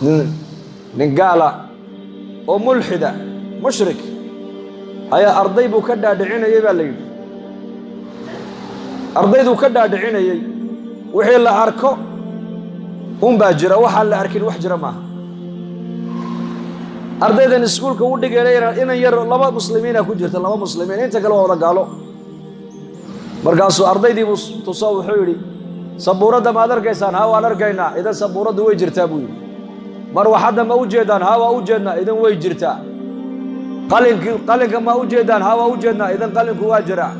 Nin gaala oo mulxida, mushrik ayaa arday buu ka dhaadhicinayey baa la yidhi. Ardayduu ka dhaadhicinayey wixii la arko unbaa jira, waxaan la arkin wax jira maaha. Ardaydan iskuulka u dhigayna inan yar, laba muslimiina ku jirta, laba muslimiin, inta kale waa wada gaalo. Markaasuu ardaydii buu tuso, wuxuu yidhi: "Sabuuradda maad arkaysaan?" "Ha, waan arkaynaa." "Idan sabuuraddu way jirtaa," buu yidhi. "Marwaxadda ma u jeedaan?" "Ha, waa u jeednaa." "Idan way jirtaa." "Qalinkii, qalinka ma u jeedaan?" "Ha, waa u jeednaa." "Idan qalinku waa jiraa."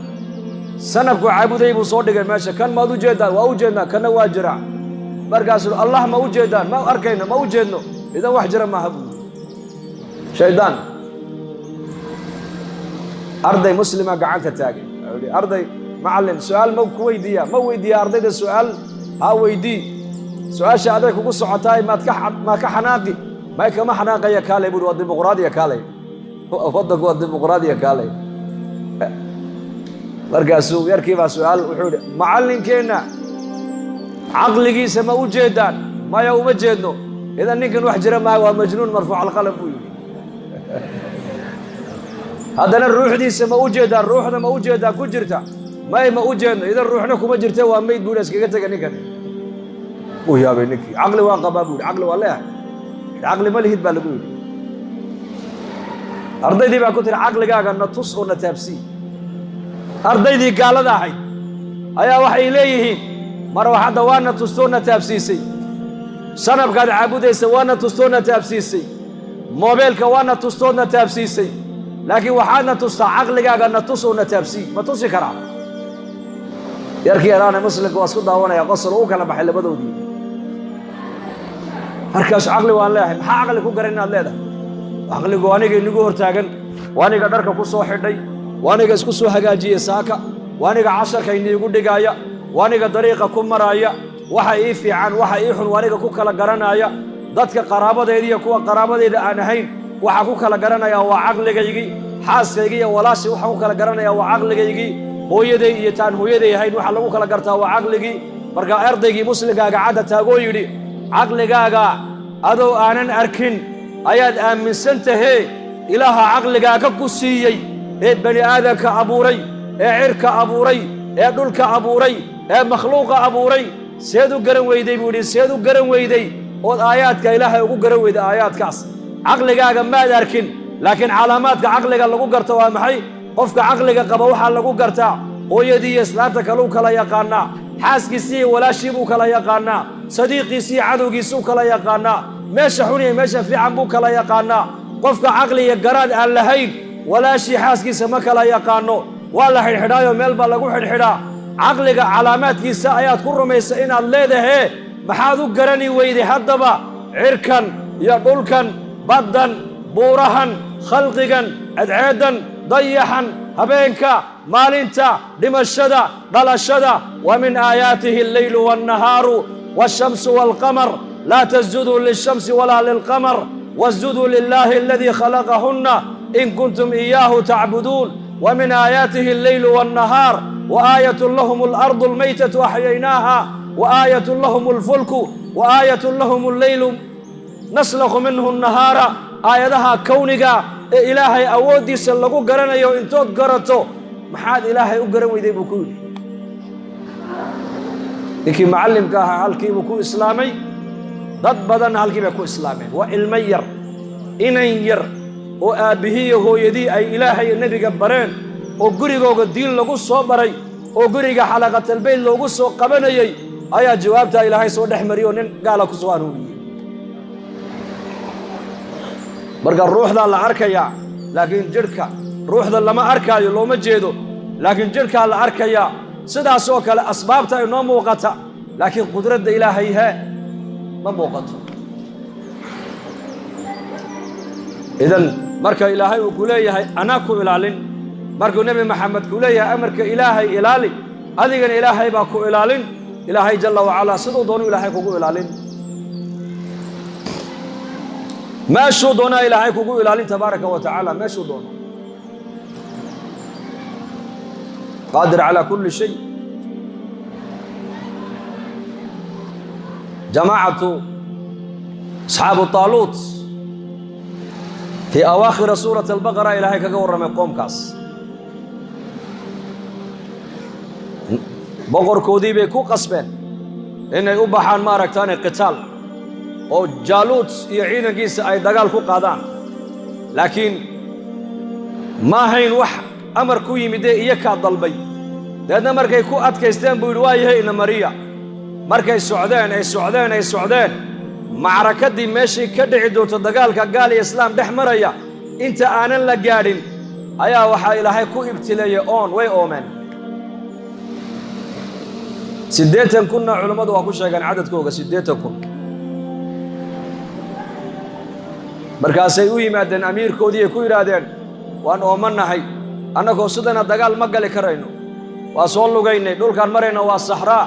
Sanabku caabuday buu soo dhigay meesha. "Kan maad u jeedaan?" "Waa u jeednaa, kanna waa jiraa." Markaasuu: "Allah ma u jeedaan?" "Ma arkayno, ma u jeedno." "Idan wax jira maaha," buu yidhi. Shaydaan. Arday muslima gacanta taagay, wuxuu yidhi: "Arday, macallin, su-aal ma ku weydiiyaa?" "Ma weydiiyaa ardayda su-aal?" "Ha, weydii." "Su-aasha aday kugu socotaay, maad ka xanaaqi?" "May, kama xanaaqaya." "Kaalay," buuri, "waa dimuqraadiya, kaalay, waddanku waa dimuqraadiya, kaalay." Markaasuu yarkii baa su-aal, wuxuu yidhi: "Macallinkeenna caqligiisa ma u jeedaan?" "Maya, uma jeedno." "Idan ninkan wax jira maaha, waa majnuun marfuuc alqalam," buu yidhi. "Haddana ruuxdiisa ma u jeedaan? Ruuxda ma u jeedaan ku jirta?" "May, ma u jeedno." "Idan ruuxna kuma jirta, waa meyd," buu yidhi, "iskaga tega ninkan." Uu yaabay ninkii. "Caqli waan qabaa," buu yidhi, "caqli waan leeyahay." "Caqli ma lihid," baa lagu yidhi. Ardaydii baa ku tiri: "Caqligaaga na tus oo na taabsii." Ardaydii gaalada ahayd ayaa waxay leeyihiin: "Marwaxadda waana tustoo na taabsiisay, sanabkaad caabudaysa waana tustoo na taabsiisay, moobeelka waana tustood na taabsiisay, laakiin waxaadna tustaa caqligaaga, na tus oo na taabsii, ma tusi karaa?" Yarkii yaraana muslimka waa isku daawanaya, qosol u kala baxay labadoodii. Markaasu: "Caqli waan leeyahay." "Maxaa caqli ku garan inaad leedahay? Caqligu aniga inagu hortaagan, waa aniga dharka ku soo xidhay, waa aniga isku soo hagaajiyey saaka, waa aniga casharka iniigu dhigaaya, waa aniga dariiqa ku maraaya. Waxa ii fiican, waxa ii xun, waa aniga ku kala garanaya. Dadka qaraabadeeda iyo kuwa qaraabadeyda aan ahayn waxaa ku kala garanaya waa caqligaygii. Xaaskaygii iyo walaashii waxaan ku kala garanaya waa caqligaygii. Hooyaday iyo taan hooyaday ahayn waxaa lagu kala gartaa waa caqligii." Markaa ardaygii muslimkaa gacanta taagoo yidhi: "Caqligaaga adoo aanan arkin ayaad aaminsan tahee, Ilaaha caqligaaga ku siiyey ee bani aadamka abuuray, ee cirka abuuray, ee dhulka abuuray, ee makhluuqa abuuray, seed u garan weyday?" buu yidhi. "Seed u garan weyday ood aayaadka Ilaahay ugu garan weyday aayaadkaas? Caqligaaga maad arkin, laakiin calaamaadka caqliga lagu garto waa maxay? Qofka caqliga qaba waxaa lagu gartaa hooyadii iyo islaanta kaleu kala yaqaanaa, xaaskiisii iyo walaashii buu kala yaqaanaa, sadiiqiisii iyo cadowgiisuu kala yaqaanaa, meesha xun iyo meesha fiican buu kala yaqaanaa. Qofka caqli iyo garaad aan lahayn walaashii, xaaskiisa ma kala yaqaano. Waa la xidhxidhaayo meel baa lagu xidhxidhaa. Caqliga calaamaadkiisa ayaad ku rumaysa inaad leedahee, maxaad u garani weyday haddaba cirkan iyo dhulkan, baddan, buurahan, khalqigan, cadceeddan, dayaxan, habeenka, maalinta, dhimashada, dhalashada? Wa min aayaatihi alleylu wاnnahaaru wاshamsu wاlqamar, laa tasjuduu lilshamsi walaa lilqamar wasjuduu lilahi aladii khalaqahunna in kuntum iyaahu tacbuduun. Wa min aayaatihi alleylu wاnnahaar, wa aayatun lahum alardu almaytatu axyaynaaha, wa aayatun lahum alfulku, wa aayatun lahum alleylu naslakhu minhu nahaara. Aayadaha kowniga ee Ilaahay awooddiisa lagu garanayo intood garato, maxaad Ilaahay u garan weyday?" buu ku yidhi. Ninkii macallimka ahaa halkiibuu ku islaamay, dad badanna halkii bay ku islaameen. Waa ilmo yar, inan yar oo aabbihiiyo hooyadii ay Ilaahay iyo nebiga bareen, oo gurigooga diin lagu soo baray, oo guriga xalaqatalbayt loogu soo qabanayey, ayaa jawaabtaa Ilaahay soo dhex mariyay oo nin gaala ku soo hanuuniyey. Marka ruuxdaa la arkayaa, laakiin jidhka, ruuxda lama arkaayo, looma jeedo, laakiin jidhkaa la arkayaa. Sidaas oo kale asbaabta inoo muuqata, laakiin qudradda Ilaahay hee ma muuqato. Idan marka Ilaahay uu ku leeyahay anaa ku ilaalin, markuu Nebi Maxamed ku leeyahay amarka Ilaahay ilaali, adigana Ilaahay baa ku ilaalin. Ilaahay jalla wacalaa siduu doonu Ilaahay kugu ilaalin, meeshuu doonaa Ilaahay kugu ilaalin, tabaaraka wa tacaala, meeshuu doono, qaadir calaa kulli shay. Jamaacatu Asxaabu Taaluut fii awaakhira suurati Albaqara Ilaahay kaga warramay qoomkaas. Boqorkoodii bay ku qasbeen inay u baxaan, maaragtaane, qitaal oo Jaaluut iyo ciidankiisa ay dagaal ku qaadaan. Laakiin ma ahayn wax amar ku yimidee, iyakaa dalbay. Dabeedna markay ku adkaysteen buu yidhi, "Waa yahay, ina mariya." Markay socdeen, ay socdeen, ay socdeen, macrakadii meeshii ka dhici doonto dagaalka gaal iyo islaam dhex maraya inta aanan la gaadhin ayaa waxaa Ilaahay ku ibtileeyey oon. Way oomeen. 80,000-na culammadu waa ku sheegeen cadadkooga, 80,000. Markaasay u yimaadeen amiirkoodii, ay ku yidhaahdeen, "Waan oomannahay, annagoo sidana dagaal ma gali karayno. Waa soo lugaynay, dhulkaan marayna waa saxraa,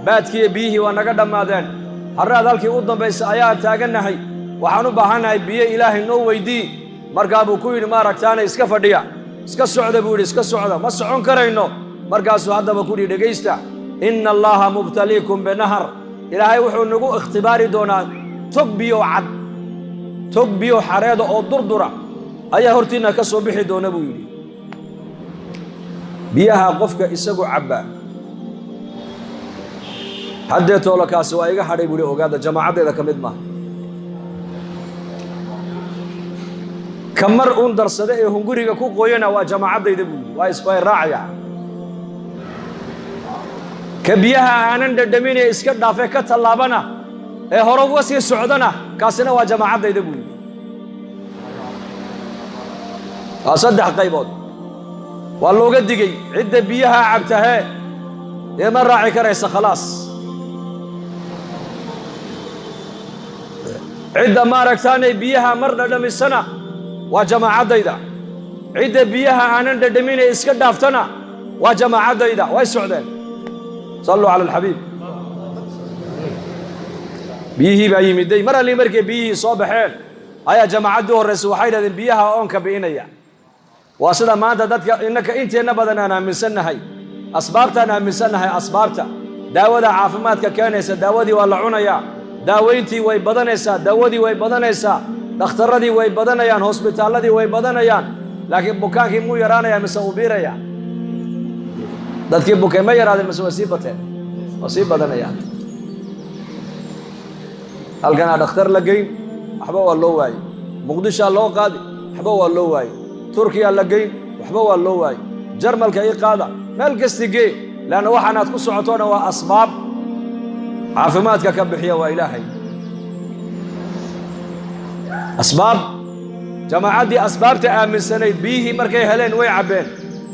baadkiiyo biyihii waa naga dhammaadeen, harraad halkii u dambaysa ayaan taagannahay. Waxaan u baahannahay biyo, Ilaahay noo weydii." Markaa buu ku yidhi, maaragtaana, "Iska fadhiya, iska socda," buu yidhi, "iska socda, ma socon karayno." Markaasuu haddaba ku yidhi, "Dhegaysta, inna Allaaha mubtaliikum binahar." Ilaahay wuxuu nagu ikhtibaari doonaa tog biyo cad, tog biyo xareeda oo durdura ayaa hortiinna ka soo bixi doona, buu yidhi. Biyaha qofka isagu cabbaa haddee toolokaasi waa iga hadhay, buu yihi. Ogaada, jamaacaddeeda ka mid maaha. Ka mar uun darsada ee hunguriga ku qoyana waa jamaacaddayda, buu yidhi, waa isbay raacaya. Ka biyaha aanan dhadhaminee iska dhaafee ka tallaabana ee hore uga sii socdana, kaasina waa jamaacaddayda, buu yidhi. Waa saddex qaybood waa looga digay cidda biyaha cabtahee dee ma raaci karaysa, khalaas. Cidda maaragtaanay biyaha mar dhadhamisana waa jamaacaddayda. Cidda biyaha aanan dhadhaminee iska dhaaftana waa jamaacaddayda. Way socdeen. Salluu cala alxabiib. Biyihii baa yimiday. Mar allii markay biyihii soo baxeen ayaa jamaacaddii horraysa waxay yidhahdeen, "Biyaha oonka bi'inaya." Waa sida maanta dadka innaka inteenna badan aan aaminsannahay, asbaabtaan aaminsannahay, asbaabta daawada caafimaadka keenaysa. Daawadii waa la cunayaa, daawayntii way badanaysaa, daawadii way badanaysaa, dhakhtarradii way badanayaan, hosbitaalladii way badanayaan, laakiin bukaankii muu yaraanayaa mise uu biiraya? Dadkii bukay ma yaraadeen mise way sii bateen? Waa sii badanayaan. Halkanaa dhakhtar la geyn, waxba waa loo waayey. Muqdishaa loo qaadi, waxba waa loo waayey. Turkiyaa la geyn, waxba waa loo waayey. Jarmalka ii qaada, meel kasti gee, leanna waxaanaad ku socotoo dhan waa asbaab. Caafimaadka ka bixiya waa Ilaahay. Asbaab. Jamaacaddii asbaabta aaminsanayd biyihii markay heleen way cabbeen.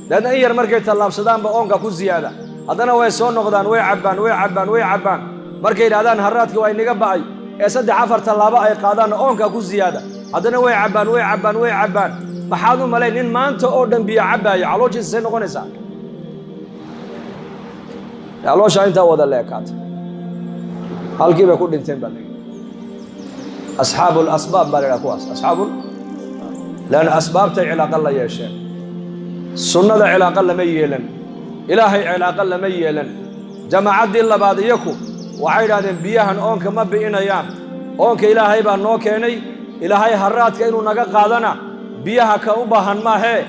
Deedna in yar markay tallaabsadaanba oonka ku siyaada. Haddana way soo noqdaan, way cabbaan, way cabbaan, way cabbaan. Markay yidhahdaan harraadkii waa inaga ba'ay ee saddex afar tallaabo ay qaadaanna oonka ku siyaada. Haddana way cabbaan, way cabbaan, way cabbaan. Maxaad u malayn nin maanta oo dhan biyo cabbaaya calooshiisa say noqonaysaa? Calooshaa intaa wada leekaata, halkii bay ku dhinteen baa layidhi. Asxaabu lasbaab baa la yidhaha kuwaas, asxaabul, leanna asbaabtay cilaaqa la yeesheen. Sunnada cilaaqa lama yeelan, Ilaahay cilaaqa lama yeelan. Jamaacaddii labaad iyaku waxay idhahdeen, "Biyahan oonka ma bi'inayaan. Oonka Ilaahay baa noo keenay. Ilaahay harraadka inuu naga qaadana biyaha ka u baahan maahee.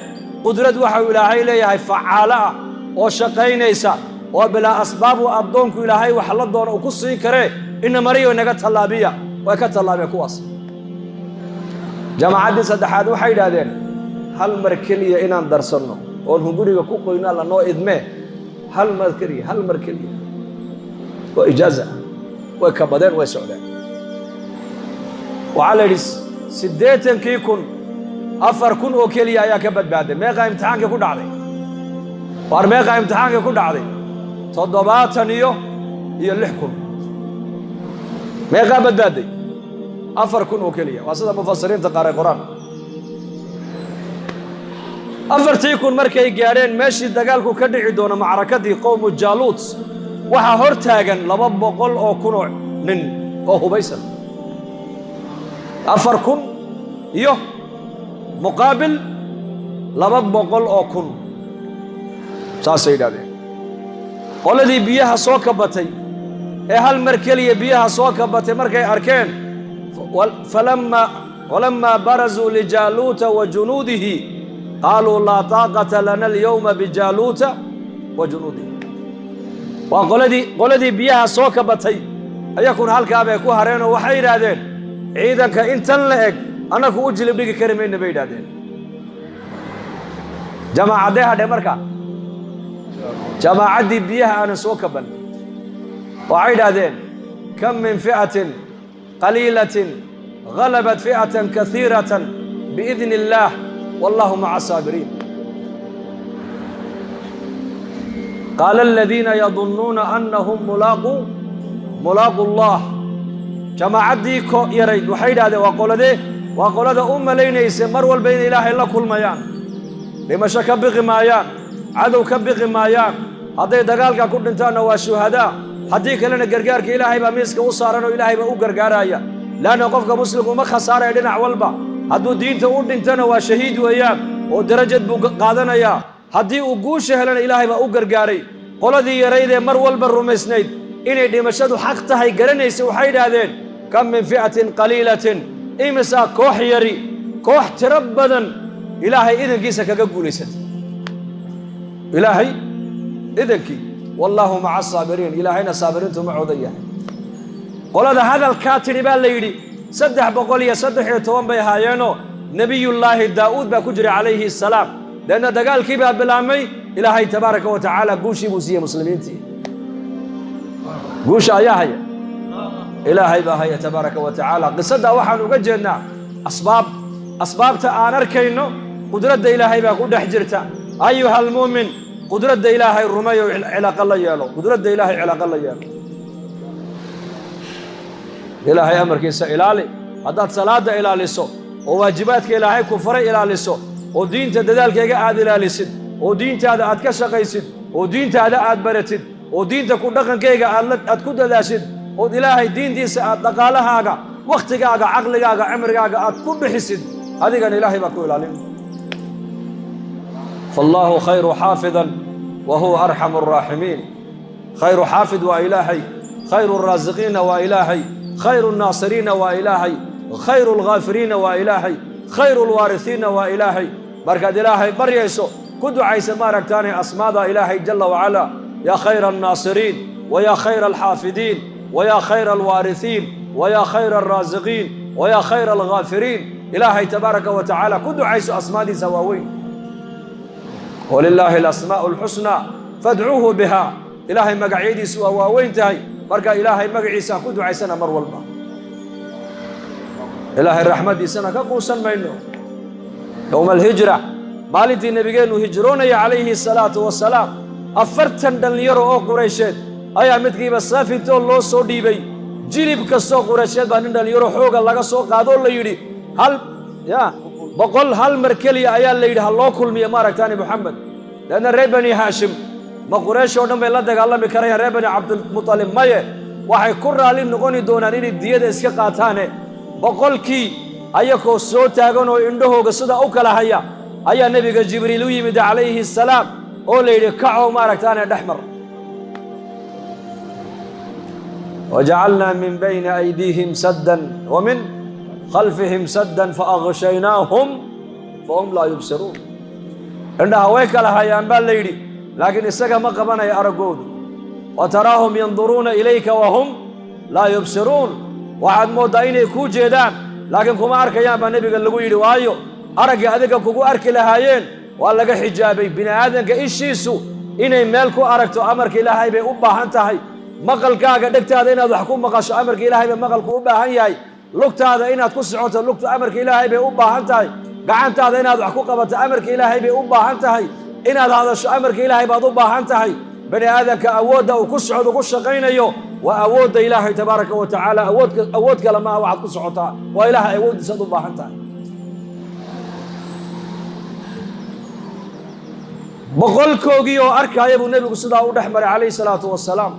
Qudrad waxau Ilaahay leeyahay facaalo ah oo shaqaynaysa oo bilaa asbaabu addoonku Ilaahay wax la doono uu ku siin karee. Ina mariyo, inaga tallaabiya." Way ka tallaabeen kuwaas. Jamaacaddii saddexaad waxay yidhaahdeen, "Hal mar keliya inaan darsanno oon hunguriga ku qoyno alla noo idmee, hal mar keliya, hal mar keliya waa ijaaza." Way kabadeen, way socdeen. Waxaa la yidhi 80,000, 4,000 oo keliya ayaa ka badbaaday. Meeqaa imtixaankii ku dhacday? Waar, meeqaa imtixaankii ku dhacday? 76,000. Meeqaa badbaaday? 4,000 oo keliya. Waa sida mufasiriinta qaar ay qoraan. 4,000 markay gaadheen meeshii dagaalku ka dhici doono, macrakadii qowmu Jaaluut, waxaa hor taagan 200,000 oo nin oo hubaysan. 4,000 iyo muqaabil 200,000, saasay yidhahdeen. Qoladii biyaha soo kabatay ee hal mar keliya biyaha soo kabatay markay arkeen Walamaa barazuu lijaaluuta wa junuudihi qaaluu laa taaqata lana alyawma bijaaluuta wa junuudihi. Waa qoladii biyaha soo kabatay, ayakuna halkaa bay ku hareenoo waxay yidhaahdeen, ciidanka intan la eg annaku u jilib dhigi kari mayna, bay yidhahdeen. Jamaacaddee hadhe marka? Jamaacaddii biyaha aanan soo kaban. Waxay yidhaahdeen, kam min fi'atin qaliilatin غalabat fi'atan kaiiratan biidni illaah wallahu maca asaabiriin. Qaala aladiina yadunnuuna annahum mulaaqu allah. Jamaacaddii ko yarayd waxay yidhahdeen, waa qoladee? Waa qolada u malaynaysa mar walba inay Ilaahay la kulmayaan. Dhimasho ka biqi maayaan, cadow ka biqi maayaan. Hadday dagaalka ku dhintaanna waa shuhadaa, haddii kalena gargaarka Ilaahay baa miiska u saaran oo Ilaahay baa u gargaaraya. Leanna qofka muslimku uma khasaaraya dhinac walba. Hadduu diinta u dhintana waa shahiid weeyaan oo darajad buu qaadanayaa. Haddii uu guusha helana Ilaahay baa u gargaaray. Qoladii yaraydee mar walba rumaysnayd inay dhimashadu xaq tahay garanaysa waxay yidhaahdeen, kam min fi'atin qaliilatin, imisaa koox yari koox tiro badan Ilaahay idankiisa kaga guulaysatay, Ilaahay idankii. Wallaahu maca asaabiriin, Ilaahayna saabiriintu ma codan yahay. Qolada hadalkaa tidhi baa la yidhi 313 bay ahaayeenoo Nebiyullaahi Daa'uud baa ku jira calayhi assalaam. Deedna dagaalkii baa bilaabmay. Ilaahay tabaaraka wa tacaala guushii buu siiyey muslimiintii. Guusha ayaa haya, Ilaahay baa haya tabaaraka wa tacaala. Qisaddaa waxaan uga jeednaa asbaab, asbaabta aan arkayno qudradda Ilaahay baa ku dhex jirta. Ayuha almu'min, qudradda Ilaahay rumeeyo, cilaaqa la yeelo qudradda Ilaahay, cilaaqa la yeelo. Ilaahay amarkiisa ilaali. Haddaad salaadda ilaaliso oo waajibaadka Ilaahay ku faray ilaaliso oo diinta dadaalkeega aad ilaalisid oo diintaada aad ka shaqaysid oo diintaada aad baratid oo diinta ku dhaqankayga aad ku dadaashid ood Ilaahay diintiisa aad dhaqaalahaaga, wakhtigaaga, caqligaaga, cimrigaaga aad ku bixisid, adigana Ilaahay baa ku ilaalin. Faallaahu khayru xaafidan wa huwa arxamu araaximiin. Khayru xaafid waa Ilaahay, khayru raasiqiinna waa Ilaahay, khayru nnaasiriinna waa Ilaahay, khayru alghaafiriinna waa Ilaahay, khayru alwaarisiinna waa Ilaahay. Markaad Ilaahay baryayso, ku ducaysa maaragtaanay asmaada Ilaahay jalla wacalaa: yaa khayra alnaasiriin wa yaa khayra alxaafidiin wa yaa khayra alwaarisiin wa yaa khayra alraasiqiin wa yaa khayra alghaafiriin. Ilaahay tabaaraka wa tacaala ku ducayso asmaadiisa waaweyn. Walilaahi alasmaa'u alxusnaa fadcuuhu biha. Ilaahay magacyadiisu waa waaweyn tahay, marka Ilaahay magaciisa aan ku ducaysana mar walba. Ilaahay raxmaddiisana ka quusan mayno. Yowma alhijra, maalintii nebigeennu hijroonaya calayhi asalaatu wasalaam, 40 dhallinyaro oo Quraysheed ayaa midkiiba saafintoo loo soo dhiibay. Jilib kastoo Quraysheed baa nin dhallinyaro xooga laga soo qaadoo la yidhi hal ya 100 hal mar keliya ayaa la yidhi ha loo kulmiyo maaragtaani Moxamed. Leanna reer Bani Haashim ma Quraysh oo dhan bay la dagaalami karayaan? Reer Bani Cabdilmutalib maye, waxay ku raalli noqoni doonaan inay diyada iska qaataane. 100-kii ayakoo soo taagan oo indhahooga sidaa u kala haya ayaa nebiga Jibriil u yimid calayhi assalaam oo la yidhi, kacow maaragtaane dhex mar. Wajacalnaa min bayni aydiihim saddan wa min khalfihim saddan faaqshaynaahum fahum laa yubsiruun. Indhaha way kala hayaan baa la yidhi, laakiin isaga ma qabanaya araggoodu. Wa taraahum yanduruuna ilayka wahum laa yubsiruun. Waxaad mooddaa inay kuu jeedaan, laakiin kuma arkayaan baa nebiga lagu yidhi. Waayo, aragga adiga kugu arki lahaayeen waa laga xijaabay. Bini aadanka ishiisu inay meel ku aragto amarka Ilaahay bay u baahan tahay. Maqalkaaga, dhegtaada inaad wax ku maqasho, amarka Ilaahay bay maqalku u baahan yahay. Lugtaada inaad ku socoto, lugtu amarka Ilaahay bay u baahan tahay. Gacantaada inaad wax ku qabato, amarka Ilaahay bay u baahan tahay. Inaad hadasho, amarka Ilaahay baad u baahan tahay. Bani aadamka awoodda uu ku socdo, ku shaqaynayo, waa awoodda Ilaahay tabaaraka wa tacaala. Awood kale maaha waxaad ku socotaa, waa Ilaahay awooddiisaad u baahan tahay. 100-koogii oo arkaaya buu nebigu sidaa u dhex maray calayhi salaatu wasalaam.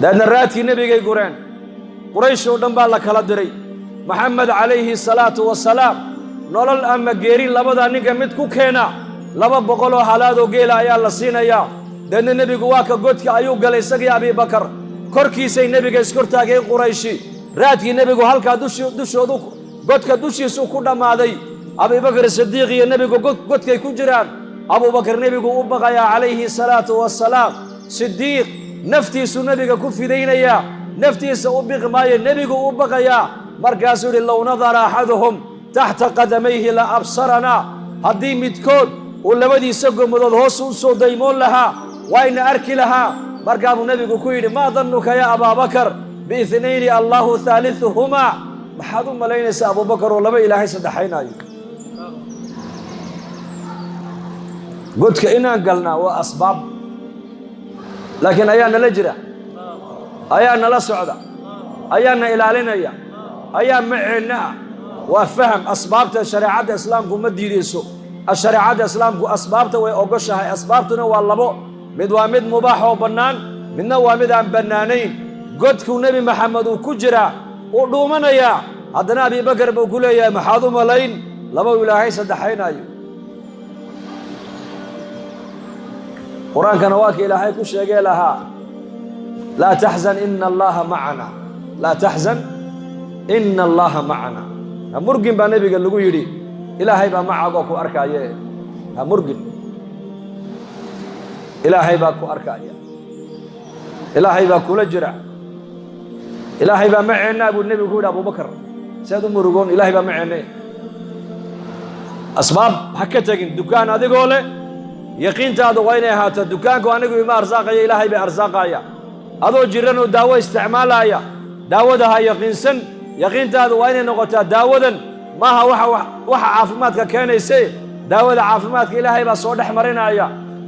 Dabeedna raadkii nebigay gureen. Quraysh oo dhan baa la kala diray. Maxamed calayhi salaatu wasalaam nolol ama geeri labadaa ninka mid ku keena, 200 oo halaadoo geela ayaa la siinayaa. Deedna nebigu waa ka godka ayuu galay isagii Abibakar. Korkiisay nebiga iskortaageen Qurayshi. Raadkii nebigu halkaa dushoodu godka dushiisuu ku dhammaaday. Abubakar Sidiiq iyo nebigu godkay ku jiraan. Abubakar nebigu u baqayaa calayhi salaatu wassalaam. Sidiiq naftiisuu nebiga ku fidaynayaa, naftiisa u biqi maayo, nebigu u baqayaa. Markaasuu yidhi: "Low nadara axaduhum taxta qadamayhi la absaranaa." Haddii midkood uu labadiisa gomadood hoos u soo daymoon lahaa, waa ina arki lahaa. Markaa buu nebigu ku yidhi: "Maa dannuka yaa Abaabakar biithnayni Allahu thaalithuhumaa?" Maxaad u malaynaysaa, Abubakar, oo laba Ilaahay saddexaynaayo? Godka inaan galnaa waa asbaab, laakiin ayaa nala jira, ayaa nala socda, ayaa na ilaalinaya, ayaa maceenna ah? Waa faham. Asbaabta shareecadda Islaamku ma diideyso. Shareecadda Islaamku asbaabta way ogoshahay. Asbaabtuna waa labo: mid waa mid mubaax oo bannaan, midna waa mid aan bannaanayn. Godkuu Nebi Maxamed uu ku jiraa, uu dhuumanayaa, haddana Abibakar buu ku leeyahay: "Maxaad u malayn laba uu Ilaahay saddexaynaayo?" Qur-aankana waa ka Ilaahay ku sheegee lahaa: "Laa taxzan ina Allaha macana, laa taxzan ina Allaha macana." Ha murgin baa nebiga lagu yidhi, Ilaahay baa macagoo ku arkaaye. Ha murgin, Ilaahay baa ku arkaya, Ilaahay baa kula jira, Ilaahay baa maceennaa buu nebigu ku yidhi. Abubakar, si aad u murugoon? Ilaahay baa maceenne. Asbaab ha ka tegin. Dukaan adigoo leh, yaqiintaadu waa inay ahaato: dukaanku anigu ima arsaaqaya, Ilaahay bay arsaaqaya. Adoo jiran oo daawo isticmaalaya, daawada ha yaqiinsan. Yaqiintaadu waa inay noqotaa: daawadan maaha waxa caafimaadka keenayse, daawada caafimaadka Ilaahay baa soo dhex marinaya.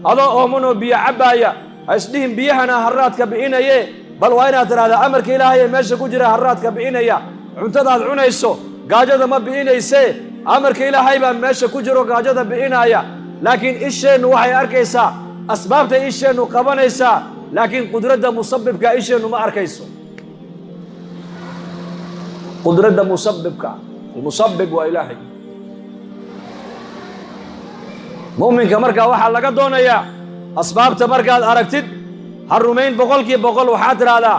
Adoo ooman oo biyo cabbaaya, ha isdhihin biyahana harraadka bi'inaye, bal waa inaad tidhahdaa: amarka Ilaahay ee meesha ku jira harraadka bi'inaya. Cuntadaad cunayso gaajada ma bi'inayse, amarka Ilaahay baa meesha ku jiro gaajada bi'inaya. Laakiin isheennu waxay arkaysaa asbaabtay isheennu qabanaysaa, laakiin qudradda musabibka isheennu ma arkayso. Qudradda musabibka, almusabib waa Ilaahay. Mu'minka markaa waxaa laga doonayaa, asbaabta markaad aragtid ha rumayn 100%. Waxaad tidhaahdaa: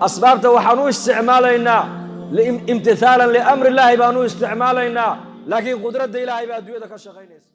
asbaabta waxaan u isticmaalaynaa imtithaalan liamri illaahi baan u isticmaalaynaa, laakiin qudradda Ilaahay baa adduunyada ka shaqaynaysa.